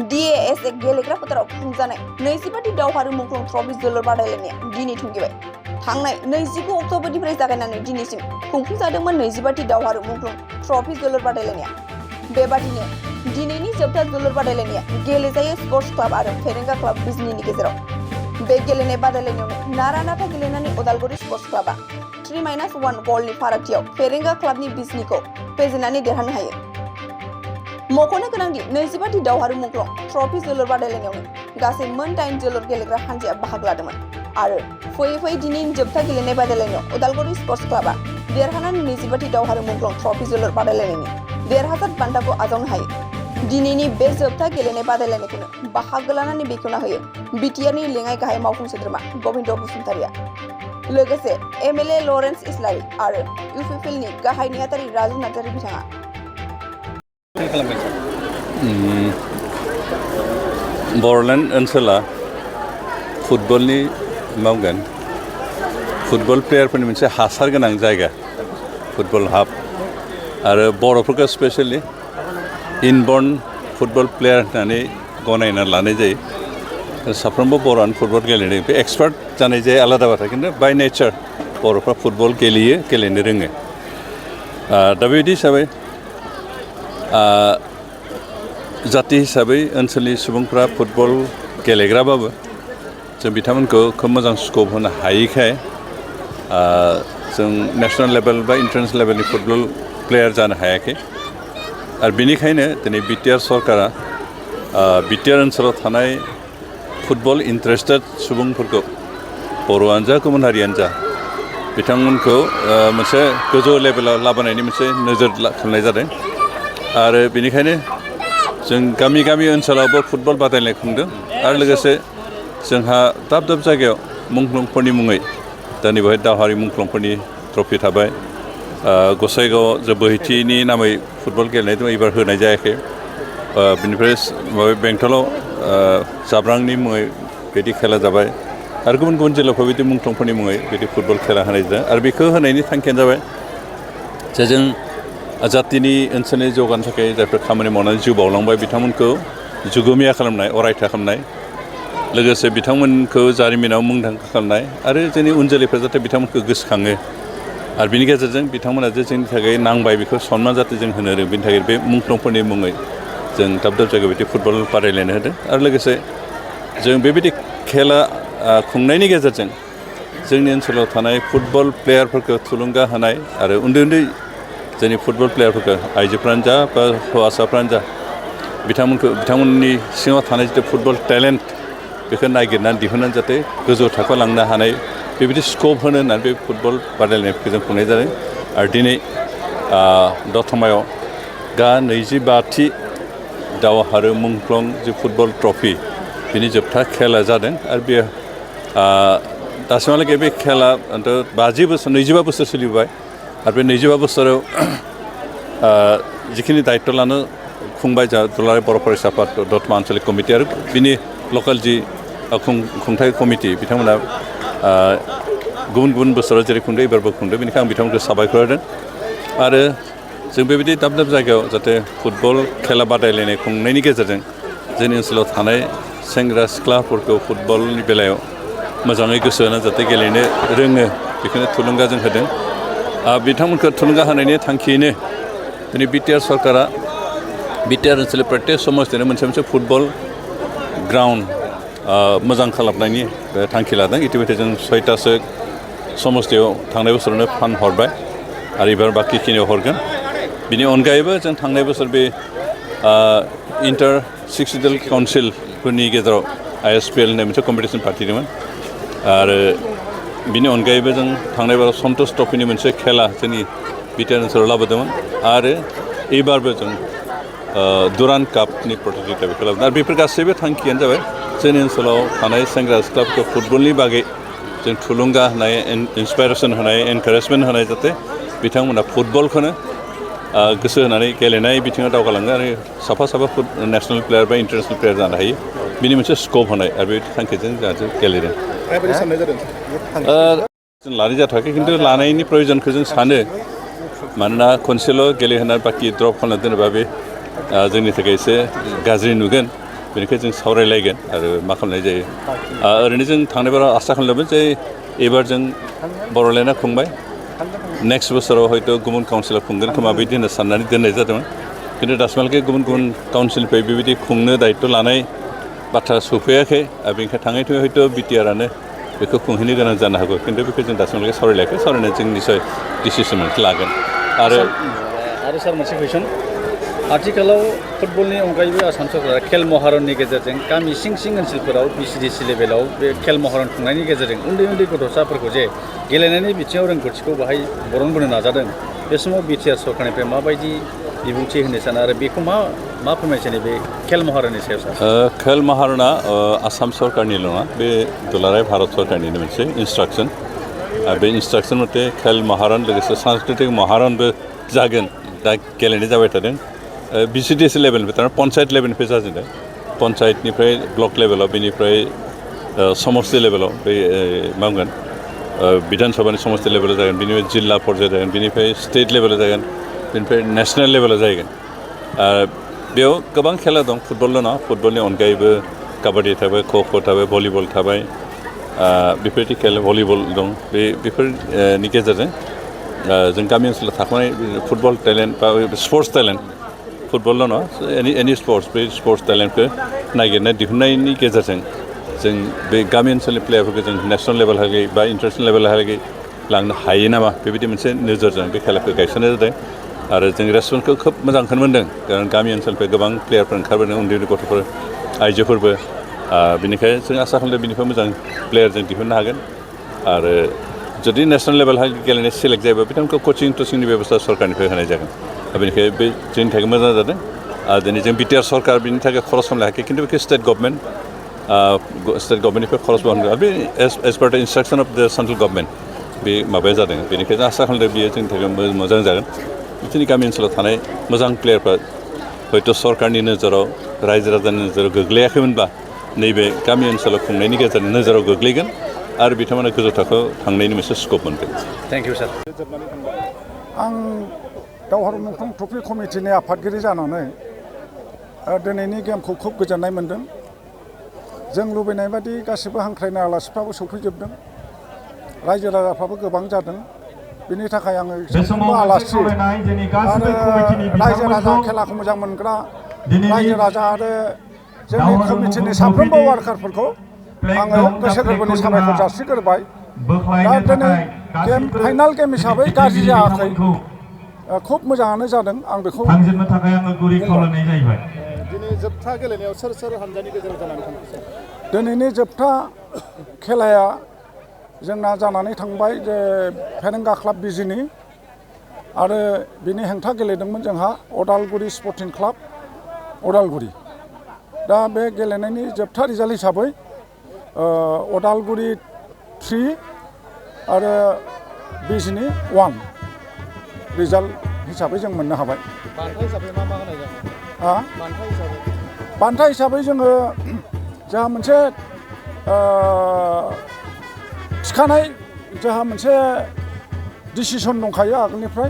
DAS गेलेग्रा फोथाराव खुंजानाय 25 दावहारु मुंख्लं ट्रफी जोलुर बादायलायनाया दिनै थुंगेबाय। थांनाय 29 अक्ट'बरनिफ्राय जागायनानै दिनैसिम खुंफुंजादोंमोन 25 दावहारु मुंख्लं ट्रफी जोलुर बादायलायनाया। बेबादिनो दिनैनि जोबथा जोलुर बादायलायनाया गेलेजायो स्पर्ट्स क्लाब आरो फेरेंगा क्लाब बिजनीनि गेजेराव। बे गेलेनाय बादायलायनायाव नारा-नाथा गेलेनानै उदालगुरि स्पर्ट्स क्लाबा 3-1 गलनि फारागथियाव फेरेंगा क्लाबनि बिजनीखौ फेजेननानै देरहानो हायो। मख'नो गोनांदि 25 दावहारु मुंख्लं ट्रफी जोलुर बादायलायनायावनो गासै मोन 8 जोलुर गेलेग्रा हानजाया बाहागो लादोंमोन आरो फैयै दिनैनि जोबथा गेलेनाय बादायलायनायाव उदालगुरि स्पर्ट्स क्लाबा देरहानानै 25 दावहारु मुंख्लं ट्रफी जोलुर बादायलायनायनि देरहासार बान्थाखौ आजावनो हायो। दिनैनि बे जोबथा गेलेनाय बादायलायनायखौनो बाहागो लानानै बेखेवना होयो बिटिआरनि लेङाइ गाहाय मावफुं सोद्रोमा गबिन्द बसुमतारिया। लोगोसे MLA लरेन्स इस्लारि आरो UPPLनि गाहाय नेहाथारि राजु नार्जारि बिथाङा। बर'लेण्ड ओनसोला फुटबलनि मावगोन फुटबल प्लेयारफोरनि मोनसे हासार गोनां जायगा फुटबल हाब आरो बर'फोरखौ स्पेशेलि इनबर्न फुटबल प्लेयार होननानै गनायना लानाय जायो। साफ्रोमबो बर'आनो फुटबल गेलेनो बे एक्सपार्ट जानाय जायो आलादा बाथ्रा, खिन्थु बाय नेचार बर'फ्रा फुटबल गेलेनो रोङो। दा बेबायदि हिसाबै जाति हिसाबै ओनसोलनि सुबुंफ्रा फुटबल गेलेग्राबाबो जों बिथांमोनखौ खोब मोजां स्कप होनो हायैखाय जों नेशनेल लेभेल बा इन्टारनेशनेल लेभेलनि फुटबल प्लेयार जानो हायाखै। आरो बेनिखायनो दिनै बिटिआर सरकारा बिटिआर ओनसोलाव थानाय फुटबल इन्टारेस्टेड सुबुंफोरखौ बर'आनो जा गुबुन हारियानो जा बिथांमोनखौ मोनसे गोजौ लेभेलाव लाबोनायनि मोनसे नोजोर खालामनाय जादों। आरो बेनिखायनो जों गामि ओनसोलावबो फुटबल बादायलायनाय खुंदों आरो लोगोसे जोंहा दाब दाब जायगायाव मुंख्लंफोरनि मुङै दानि बेवहाय दावहारि मुंख्लंफोरनि ट्रफि थाबाय। गसाइगाव बोहैथिनि नामै फुटबल गेलेनाय दं, एबार होनाय जायाखै। बिनिफ्राय माबा बेंटलाव जाब्रांनि मुङै बिदि खेला जाबाय आरो गुबुन गुबुन जिल्लाफ्राव बिदि मुंख्लंफोरनि मुङै बिदि फुटबल खेला होनाय जादों। आरो बेखौ होनायनि थांखियानो जाबाय जे जों जातिनि ओनसोलनि जौगानो थाखाय जायफोर खामानि मावनानै जिउ बावलांबाय बिथांमोनखौ जुगुमिया खालामनाय, अरायथा खालामनाय, लोगोसे बिथांमोनखौ जारिमिनाव मुंदांखा खालामनाय आरो जोंनि उन जोलैफ्रा जाहाथे बिथांमोनखौ गोसोखाङो आरो बिनि गेजेरजों बिथांमोना जे जोंनि थाखाय नांबाय बेखौ सनमान जाहाथे जों होनो रोङो, बेनि थाखाय बे मुंख्लंफोरनि मुङै जों दाब दाब जायगायाव बिदि फुटबल बादायलायनो होदों। आरो लोगोसे जों बेबायदि खेला खुंनायनि गेजेरजों जोंनि ओनसोलाव थानाय फुटबल प्लेयारफोरखौ थुलुंगा होनाय आरो उन्दै जोंनि फुटबल प्लेयारफोरखौ आइजोफ्रानो जा बा हौवासाफ्रानो जा बिथांमोननि सिङाव थानाय जिथु फुटबल टेलेन्ट बेखौ नागिरनानै दिहुननानै जाहाथे गोजौ थाखोआव लांनो हानाय बेबायदि स्कप होनो होननानै बे फुटबल बादायलायनायफोरखौ जों खुंनाय जादों। आरो दिनै दतमायाव 25थि दावहारु मुंख्लं जि फुटबल ट्रफि बिनि जोबथा खेला जादों। आरो बेयो दासिमहालागै बे खेला 25 बोसोर सोलिबाय आरो बे 25 बोसोराव जिखिनि दायित्व लानो खुंबाय जा दुलाराय बर' फरायसा आफाद दतमा आन्चलिक कमिटि आरो बिनि लकेल जि खुंथाय कमिटि बिथांमोना गुबुन बोसोराव जेरै खुंदों एबारबो खुंदों, बेनिखायनो आं बिथांमोनखौ साबायखर होदों। आरो जों बेबायदि दाब दाब जायगायाव जाहाथे फुटबल खेला बादायलायनाय खुंनायनि गेजेरजों जोंनि ओनसोलाव थानाय सेंग्रा सिख्लाफोरखौ फुटबलनि बेलायाव मोजाङै गोसो होना जाहाथे गेलेनो रोङो बेखौनो थुलुंगा जों होदों। बिथांमोनखौ थुलुंगा होनायनि थांखियैनो दिनै बिटिआर सरकारा बिटिआर ओनसोलनि प्रत्येक समस्तिनो मोनसे फुटबल ग्राउन्ड मोजां खालामनायनि थांखि लादों। इतिमধ্যে जों 6थासो समस्तियाव थांनाय बोसोरावनो फान्ड हरबाय आरो एबार बाखिखिनियाव हरगोन। बिनि अनगायैबो जों थांनाय बोसोर बे इन्टार सिक्सटिडेल काउन्सिलफोरनि गेजेराव ISPL होननाय मोनसे कम्पिटिसन फाथिदोंमोन। आरो बिनि अनगायैबो जों थांनाय बाराव सन्तोष ट्रफिनि मोनसे खेला जोंनि बिटिआर ओनसोलाव लाबोदोंमोन आरो एबारबो जों दुरान कापनि प्रतियोगिता बेखौ लाबोदों। आरो बेफोर गासैबो थांखियानो जाबाय जोंनि ओनसोलाव थानाय सेंग्रा सिख्लाफोरखौ फुटबलनि बागै जों थुलुंगा होनाय, इन्सपाइरेसन होनाय, एनकारेजमेन्ट होनाय, जाहाथे बिथांमोना फुटबलखौनो गोसो होनानै गेलेनाय बिथिङाव दावगालाङो आरो साफा नेसनेल प्लेयार बा इन्टारनेसनेल प्लेयार जानो हायो, बिनि मोनसे स्कप होनाय आरो बे थांखिजों जों गेलेदों। जों लानाय जाथ'वाखै, खिन्थु लानायनि प्रयजनखौ जों सानो। मानोना खनसेल' गेलेहोना बाखि ड्रप खालामना दोनोबा बे जोंनि थाखाय एसे गाज्रि नुगोन। बेनिखायनो जों सावरायलायगोन आरो मा खालामनाय जायो ओरैनो जों थांनाय बाराव आसा खालामदोंमोन जे एबार जों बर'लेण्डआ खुंबाय नेक्स्ट बोसोराव हयथ' गुबुन काउन्सिलाव खुंगोन खोमा बिदि होनना साननानै दोननाय जादोंमोन खिन्थु दासिमहालागै गुबुन गुबुन काउन्सिलनिफ्राय बेबायदि खुंनो दायित्व लानाय बाथ्रा सफैयाखै आरो बेनिखायनो थाङै थुङै हयथ' बिटिआरआनो बेखौ खुंहैनो गोनां जानो हागौ खिन्थु बेखौ जों दासिमहालागै सावरायलायाखै सावरायनानै जों निसय डिसिसन मोनसे लागोन आरो सार मोनसे कुइसन आथिखालाव फुटबलनि अनगायैबो आसाम सरकारा खेल महारननि गेजेरजों गामि सिं सिं ओनसोलफोराव बिसिडिसि लेभेलाव बे खेल महारन खुंनायनि गेजेरजों उन्दै उन्दै गथ'साफोरखौ जे गेलेनायनि बिथिङाव रोंगौथिखौ बाहाय बरनबोनो नाजादों बे समाव बिटिआर सरकारनिफ्राय माबायदि बिबुंथि होनो सानो आरो बेखौ मा फोरमायसानो बे खेल महारननि सायाव सार खेल महारना आसाम सरकारनिल' नङा बे दुलाराय भारत सरकारनिनो मोनसे इन्सट्राक्सन बे इन्सट्राक्सन मथे खेल महारन लोगोसे सांस्कृतिक महारनबो जागोन दा गेलेनाय जाबाय थादों बिसिडिसि लेभेलनिफ्राय थारमाने पन्सायत लेभेलनिफ्राय जाजेनदों पन्सायतनिफ्राय ब्लक लेभेलाव बेनिफ्राय समष्टि लेभेलाव बे मा बुंगोन बिधान सभानि समष्टि लेभेलाव जागोन बेनिफ्राय जिल्ला पर्याय जागोन बेनिफ्राय स्टेट लेभेलाव जागोन बेनिफ्राय नेसनेल लेभेलाव जाहैगोन बेयाव गोबां खेला दं फुटबलल' नङा फुटबलनि अनगायैबो काबादि थाबाय ख'ख' थाबाय भलिबल थाबाय बेफोरबायदि खेला भलिबल दं बेफोरनि गेजेरजों जों गामि ओनसोलाव थाखानाय फुटबल टेलेन्ट बा स्पर्ट्स टेलेन्ट फुटबलल' नङा एनि स्पर्ट्स बे स्पर्ट्स टेलेन्टखौ नागिरना दिहुननायनि गेजेरजों जों बे गामि ओनसोलनि प्लेयारफोरखौ जों नेसनेल लेभेलहालागै बा इन्टारनेसनेल लेभेलहालागै लांनो हायो नामा बेबायदि मोनसे नोजोरजों बे खेलाखौ गायसननाय जादों आरो जों रेसपन्सखौ खोब मोजांखौनो मोन्दों कारण गामि ओनसोलनिफ्राय गोबां प्लेयारफोर ओंखारबोदों उन्दै उन्दै गथ'फोर आइजोफोरबो बेनिखायनो जों आसा खालामदों बेनिफ्राय मोजां प्लेयार जों दिहुननो हागोन आरो जुदि नेसनेल लेभेलहाय गेलेनाय सेलेक्ट जायोबा बिथांमोनखौ कचिं टचिंनि बेबस्था सरकारनिफ्राय होनाय जागोन बेनिखायनो बे जोंनि थाखाय मोजां जादों दिनै जों बिटिआर सरकार बिनि थाखाय खरस खालामनो हायाखै खिन्थु बेखौ स्टेट गभर्नमेन्टनिफ्राय खरस खालामनो बे एज पार द इन्सट्राक्सन अफ द सेन्ट्रेल गभर्नमेन्ट बे माबाया जादों बेनिखायनो आसा खालामदों बेयो जोंनि थाखाय मोजां जागोन बिदिनो गामि ओनसोलाव थानाय मोजां प्लेयारफ्रा हयथ' सरकारनि नोजोराव रायजो राजानि नोजोराव गोग्लैयाखैमोनब्ला नैबे गामि ओनसोलाव खुंनायनि गेजेरजों नोजोराव गोग्लैगोन आरो बिथांमोना गोजौ थाखोआव थांनायनि मोनसे स्कप मोनगोन थेंक इउ सार आं दावहारु मुंख्लं ट्रफि कमिटिनि आफादगिरि जानानै दिनैनि गेमखौ खोब गोजोननाय मोन्दों जों लुबैनाय बादि गासिबो हांख्रायनाय आलासिफ्राबो सौफैजोबदों रायजो राजाफ्राबो गोबां जादों बिनि थाखाय आङो साफ्रोमबो आलासि आरो रायजो राजा खेलाखौ मोजां मोनग्रा रायजो राजा आरो जोंनि कमिटिनि साफ्रोमबो वार्कारफोरखौ आङो गोसो गोरबोनि साबायखर जासिग्रोबाय दा दिनै फाइनाल गेम हिसाबै गाज्रि जायाखै खोब मोजाङानो जादों आं बेखौ थांजेननो थाखाय आङो गुरै खावलायनाय जाहैबाय दिनै जोबथा गेलेनायाव सोर हानजानि गेजेराव जानानै थांखो दिनैनि जोबथा खेलाया जोंना जानानै थांबाय जे फेरेंगा क्लाब बिजिनि आरो बिनि हेंथा गेलेदोंमोन जोंहा अदालगुरि स्पर्टिं क्लाब अदालगुरि दा बे गेलेनायनि जोबथा रिजाल्ट हिसाबै अदालगुरि 3 आरो बिजिनि 1 रिजाल्ट हिसाबै जों मोननो हाबाय बान्था हिसाबै मा होनाय जागोन बान्था हिसाबै जोङो जोंहा मोनसे थिखानाय जोंहा मोनसे डिसिसन दंखायो आगोलनिफ्राय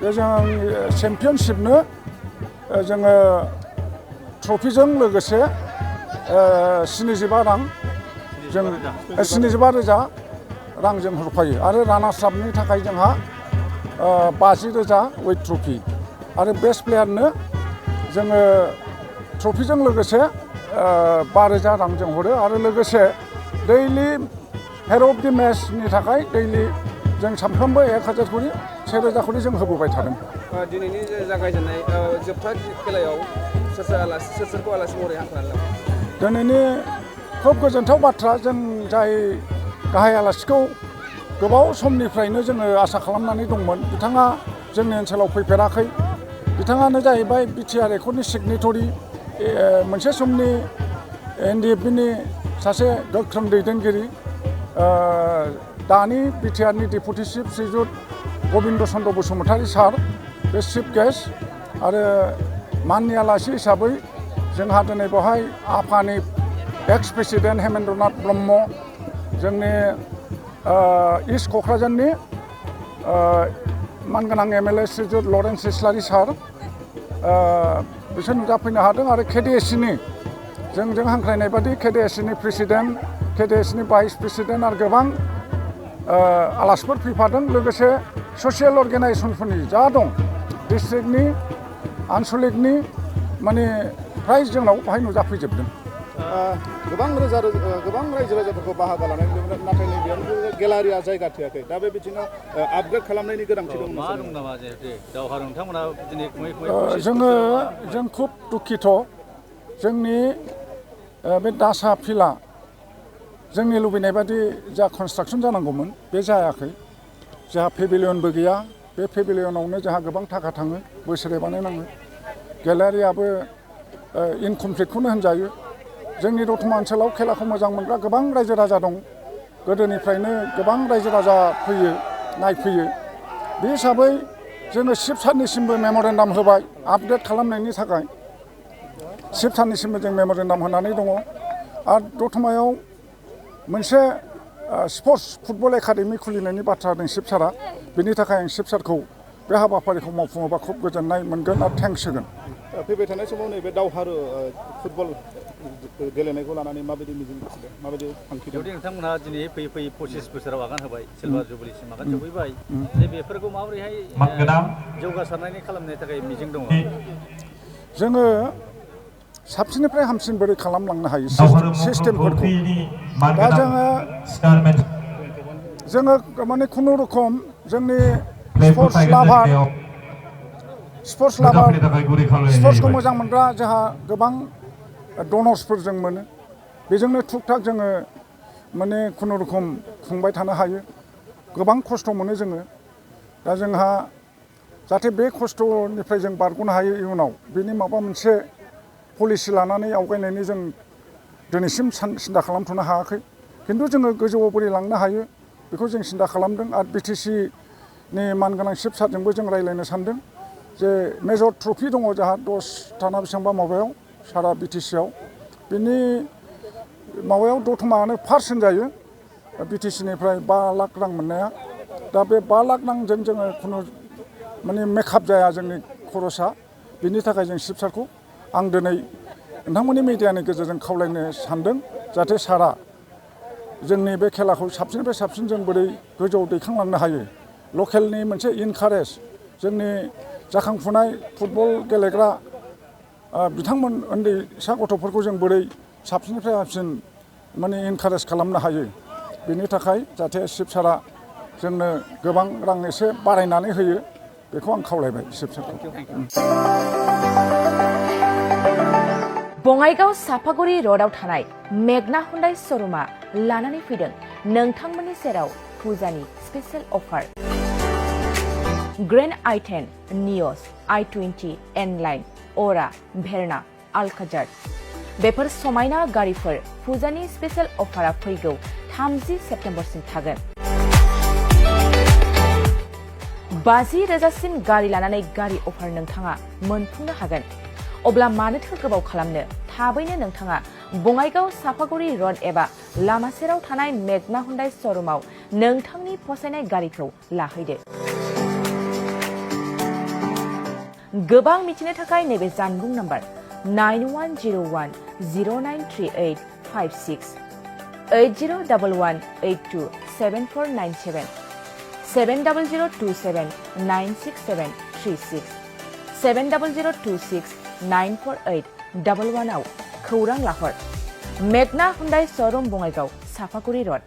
जे जों चेम्पियनशिपनो जोङो ट्रफिजों लोगोसे 75 रां जों 75,000 रां जों हरफायो आरो रानार्स आपनि थाखाय जोंहा 50,000 उइथ ट्रफि आरो बेस्ट प्लेयारनो जोङो ट्रफिजों लोगोसे 5,000 रां जों हरो आरो लोगोसे दैलि हेर' अफ दि मेचनि थाखाय दैलि जों सानफ्रोमबो 1,000 खरि 1,000 खरि जों होबोबाय थादों दिनैनि जागायजेननाय जोबथा खेलायाव सोरखौ आलासि महरै हांख्रायनानै दिनैनि खोब गोजोनथाव बाथ्रा जों जाय गाहाय आलासिखौ गोबाव समनिफ्रायनो जोङो आसा खालामनानै दंमोन बिथाङा जोंनि ओनसोलाव फैफेराखै बिथाङानो जाहैबाय बिटिआर एकर्डनि सिगनेटरि मोनसे समनि एनडिएफबिनि सासे गोख्रों दैदेनगिरि दानि बिटिआरनि डेपुटि चिफ श्रीजुत गबिन्द चन्द्र बसुमतारी सार बे चिफ गेस्ट आरो माननि आलासि हिसाबै जोंहा दिनै बेवहाय आफानि एक्स प्रेसिडेन्ट हेमेन्द्रनाथ ब्रह्म जोंनि इस्ट क'क्राझारनि मानगोनां एमएलए श्रीजुत लरेन्स इस्लारि सार बिसोर नुजाफैनो हादों आरो केडिएससिनि जोंजों हांख्रायनाय बादि केडिएसनि प्रेसिडेन्ट केडिएसनि भाइस प्रेसिडेन्ट आरो गोबां आलासिफोर फैफादों लोगोसे ससियेल अर्गेनाइजेसनफोरनि जा दं डिस्ट्रिक्टनि आनसलिकनि माने फ्राय जोंनाव बाहाय नुजाफैजोबदों। गोबां रायजो राजाफोरखौ बाहागो लानाय नुनो मोनो नाथाय नैबेयाव गेलारिया जायगा थोआखै दा बे बिथिङाव आपग्रेड खालामनायनि गोनांथि दं मा दं नामा जिहेतु दावहारु नोंथांमोना दिनै जों खुब दुखित जोंनि बे दासा फिला जोंनि लुबैनाय बादि जा कनस्ट्राक्सन जानांगौमोन बे जायाखै जोंहा पेभिलियनबो गैया बे पेभिलियनावनो जोंहा गोबां थाखा थाङो बोसोरे बानायनाङो गेलारियाबो इनकमप्लिटखौनो होनजायो। जोंनि दतमा ओनसोलाव खेलाखौ मोजां मोनग्रा गोबां रायजो राजा दं गोदोनिफ्रायनो गोबां रायजो राजा फैयो नायफैयो बे हिसाबै जोङो चिफ सारनिसिमबो मेम'रेन्डाम होबाय आपग्रेड खालामनायनि थाखाय चिफ सारनिसिमबो जों मेम'रेन्डाम होनानै दङ आरो दतमायाव मोनसे स्पर्ट्स फुटबल एकाडेमि खुलिनायनि बाथ्रा होदों चिफ सारा बेनि थाखाय आं चिफ सारखौ बे हाबाफारिखौ मावफुङोबा खुब गोजोननाय मोनगोन आरो थेंक्स होगोन। फैबाय थानाय समाव नैबे दावहारु फुटबल गेलेनायखौ लानानै माबायदि मिजिं थिदों माबायदि थांखि दं? जुदि नोंथांमोनहा दिनै फैयै 25 बोसोराव आगान होबाय सिलभार जुबलिसिम आगान सौफैबाय जे बेफोरखौ माबोरैहाय जौगासारनायनि खालामनो थाखाय मिजिं दङ? जोङो साबसिननिफ्राय हामसिन बोरै खालामलांनो हायो सिस्टेमफोरखौ दा जोङो माने खुनुरुखुम जोंनि स्पर्ट्स लाभार स्पर्ट्सखौ मोजां मोनग्रा जोंहा गोबां डनर्सफोर जों मोनो बेजोंनो थुक थाक जोङो माने खुनुरुखुम खुंबाय थानो हायो गोबां खस्थ' मोनो जोङो दा जोंहा जाहाथे बे खस्थ'निफ्राय जों बारग'नो हायो इयुनाव बेनि माबा मोनसे पलिसि लानानै आवगायनायनि जों दिनैसिम सिन्था खालामथ'नो हायाखै खिन्थु जोङो गोजौआव बोरै लांनो हायो बेखौ जों सिन्था खालामदों आरो बिटिसिनि मानगोनां चिफ सारजोंबो जों रायज्लायनो सानदों जे मेजर ट्रफि दङ जोंहा 10 थाना बेसेबांबा माबायाव सारा बिटिसिआव बिनि माबायाव दतमायानो फार्स्ट होनजायो बिटिसिनिफ्राय 5 लाख रां मोननाया दा बे 5 लाख रांजों जोङो खुनु माने मेकआप जाया जोंनि खरसा बिनि थाखाय जों चिफ सारखौ आं दिनै नोंथांमोननि मिडियानि गेजेरजों खावलायनो सानदों जाहाथे सारा जोंनि बे खेलाखौ साबसिननिफ्राय साबसिन जों बोरै गोजौआव दैखांलांनो हायो लकेलनि मोनसे इनकारेज जोंनि जाखांफुनाय फुटबल गेलेग्रा बिथांमोन उन्दैसा गथ'फोरखौ जों बोरै साबसिननिफ्राय साबसिन माने इनकारेज खालामनो हायो बेनि थाखाय जाहाथे चिफ सारा जोंनो गोबां रां एसे बारायनानै होयो बेखौ आं खावलायबाय चिफ सारखौ। बङाइगाव सापागुरि र'डआव थानाय मेगना हुन्डाइ श'रुमा लानानै फैदों नोंथांमोननि सेराव फुजानि स्पेशेल अफार ग्रेन्ड i10 नियस i20 एनलाइन अरा भेरना आलकाजार बेफोर समायना गारिफोर फुजानि स्पेशेल अफारा फैगौ 30 सेप्तेम्बरसिम थागोन 50,000सिम गारि लानानै गारि अफार नोंथाङा मोनफुंनो हागोन अब्ला मानोथो गोबाव खालामनो थाबैनो नोंथाङा बङाइगाव सापागुरि र'ड एबा लामा सेराव थानाय मेगना हुन्डाइ श'रुमाव नोंथांनि फसायनाय गारिखौ लाहैदो गोबां मिथिनो थाखाय नैबे जानबुं नाम्बार 9101093856 8011827497 700279673 70026948111 आव खौरां लाहर मेगना हुन्डाइ श'रुम बङाइगाव सापागुरि र'ड।